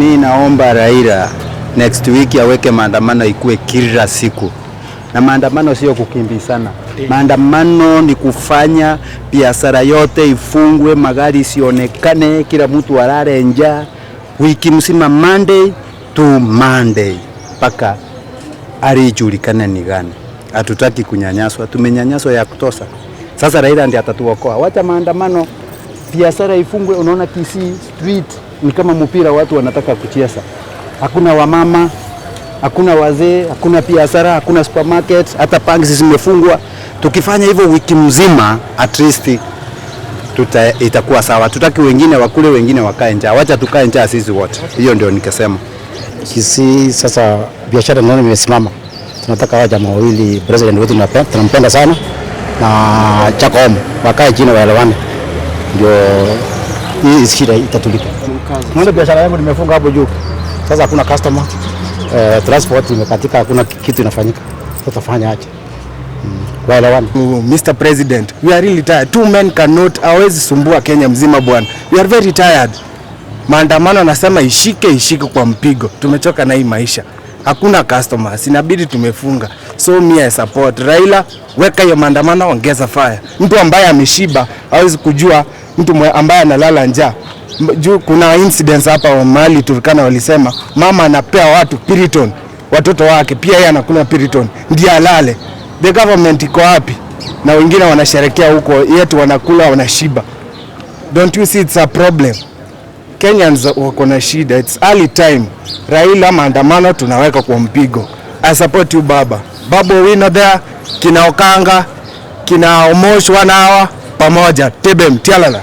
Mi naomba Raila next week aweke maandamano ikuwe kila siku, na maandamano sio kukimbizana. Maandamano ni kufanya biashara yote ifungwe, magari isionekane, kila mtu alale njaa wiki mzima, Monday to Monday, mpaka hali ijulikane ni gani. Hatutaki kunyanyaswa, tumenyanyaswa ya kutosha. Sasa Raila ndiye atatuokoa. Wacha maandamano, biashara ifungwe. Unaona Kisii street ni kama mpira, watu wanataka kucheza. Hakuna wamama, hakuna wazee, hakuna biashara, hakuna supermarket, hata banks zimefungwa. Tukifanya hivyo wiki mzima, at least itakuwa sawa. Tutaki wengine wakule, wengine wakae njaa. Wacha tukae njaa sisi wote. Hiyo ndio nikasema. Kisii sasa biashara naona imesimama. Tunataka hawa jamaa wawili, president wetu tunampenda sana na Jakom, wakae chini waelewane, ndio hii shida itatulika. Naona biashara yangu nimefunga hapo juu, sasa hakuna customer, transport imekatika, hakuna kitu inafanyika. Tutafanya aje? Waelewane. Mr. President, we are really tired. Two men cannot, hawezi sumbua Kenya mzima bwana. We are very tired. Maandamano nasema ishike ishike kwa mpigo. Tumechoka na hii maisha. Hakuna customers, inabidi tumefunga. So me I support Raila, weka hiyo maandamano, ongeza fire. Mtu ambaye ameshiba hawezi kujua mtu ambaye analala njaa. Juu kuna incidents hapa mahali Turkana walisema mama anapea watu Piriton, watoto wake pia yeye anakula Piriton ndiye alale. The government iko wapi? Na wengine wanasherekea huko yetu, wanakula wanashiba. Don't you see it's a problem? Kenyans wako na shida. It's early time. Raila, maandamano tunaweka kwa mpigo. I support you baba. Babu Owino there, kina Okanga, kina Omosh wanawa pamoja. Tebem tialala.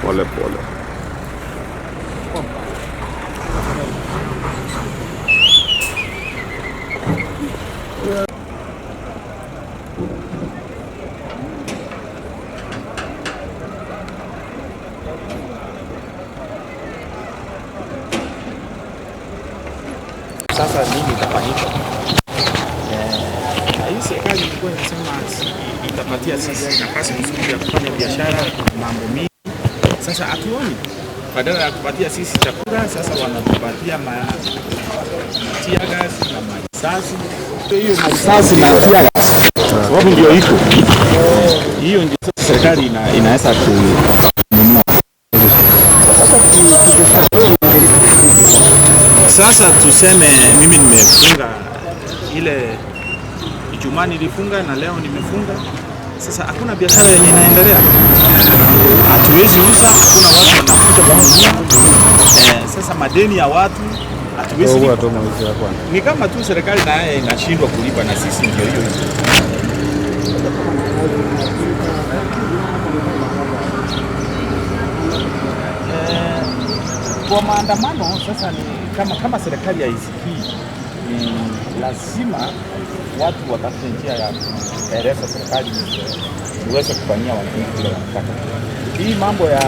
Pole pole. Sasa nini itafanyika? Na hii serikali ilikuwa inasema itapatia sisi nafasi nzuri ya kufanya biashara, mambo mingi. Sasa hatuoni, badala ya kupatia sisi chakula, sasa wanatupatia tear gas na marisasi. Hiyo marisasi na tear gas sababu ndio iko hiyo, ndio sasa serikali inaweza kununua. Sasa tuseme mimi nimefunga ile Ijumaa nilifunga na leo nimefunga. Sasa hakuna biashara yenye inaendelea, hatuwezi uza, hakuna watu wanakuja kununua. Sasa madeni ya watu hatuwezi lipa. Ni kama tu serikali naye inashindwa kulipa na sisi ndio hiyo hiyo. Kwa maandamano sasa ni kama serikali haisikii, ni lazima watu watafute njia ya kueleza serikali iweze kufanyia wananchi vile wanataka. Hii mambo ya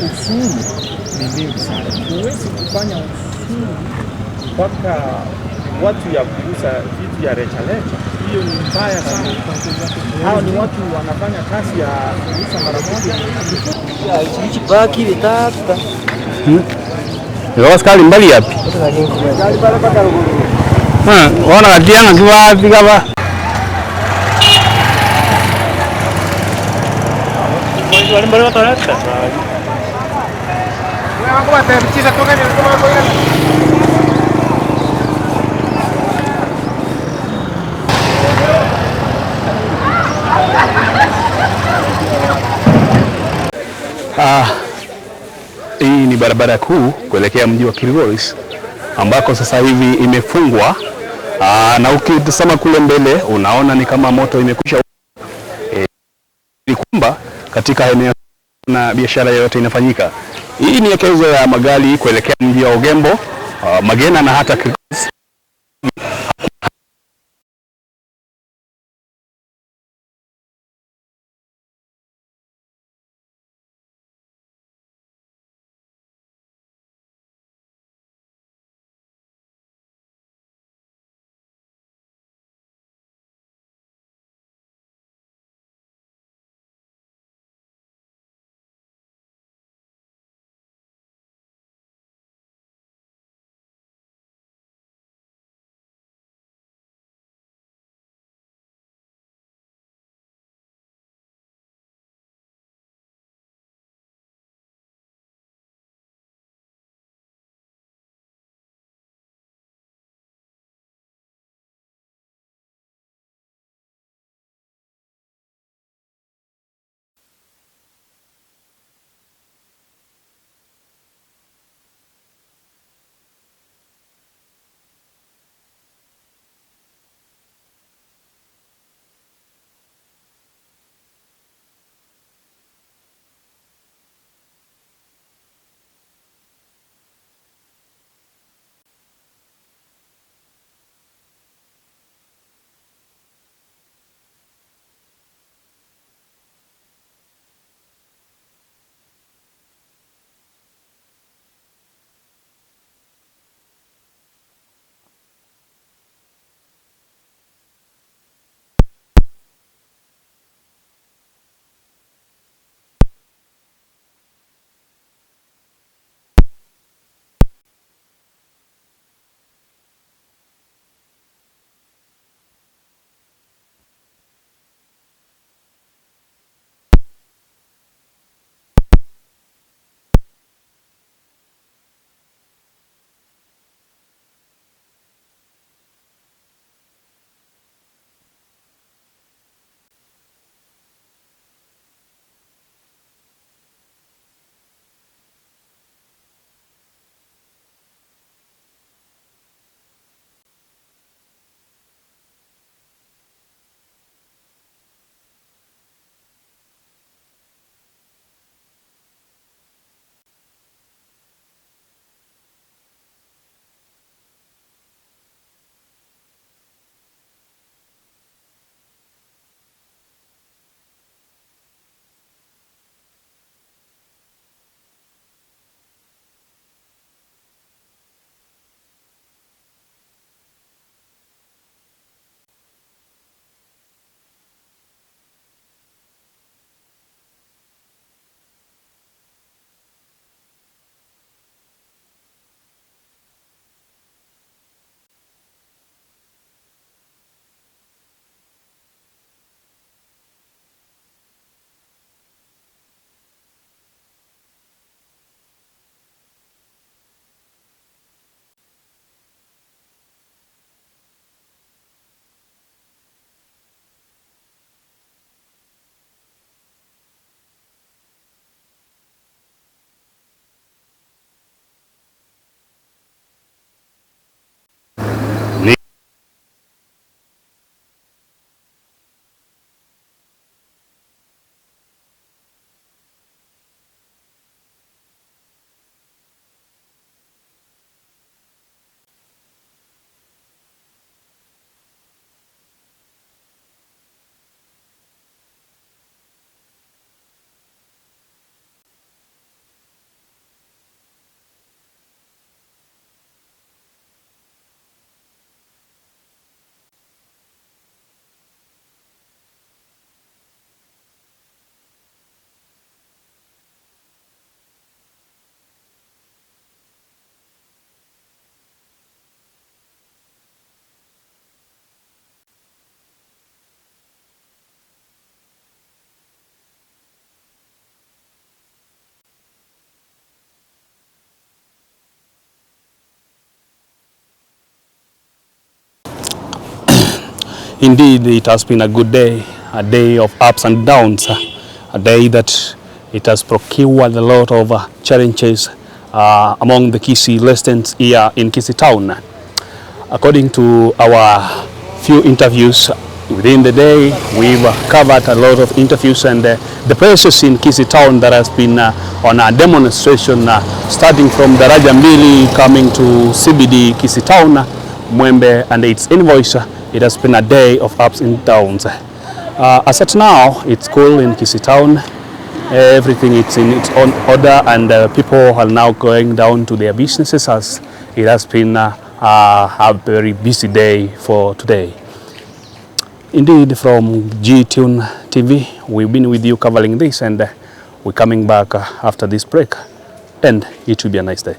ushuru ni mingi sana. Huwezi kufanya ushuru mpaka watu ya kuuza vitu ya rejareja. Hiyo ni mbaya sana. Hao ni watu wanafanya kazi ya kuuza mara moja. Askari mbali yapi? Wana katianga kiwapi kaba? Hii ni barabara kuu kuelekea mji wa Kilgoris ambako sasa hivi imefungwa. Na ukitazama kule mbele unaona ni kama moto imekwisha. Ni kwamba katika eneo na biashara yoyote inafanyika. Hii ni ekezo ya magari kuelekea mji wa Ogembo, Magena na hata Kilgoris. Indeed, it has been a good day, a day of ups and downs, a day that it has procured a lot of challenges among the Kisii residents here in Kisii town. According to our few interviews within the day, we've covered a lot of interviews and the places in Kisii town that has been on a demonstration starting from Daraja Mbili coming to CBD Kisii town, Mwembe and its invoice. It has been a day of ups and downs. As at now, it's cool in Kisii town. Everything is in its own order and people are now going down to their businesses as it has been a very busy day for today. Indeed, from G-Tune TV, we've been with you covering this and we're coming back after this break, and it will be a nice day.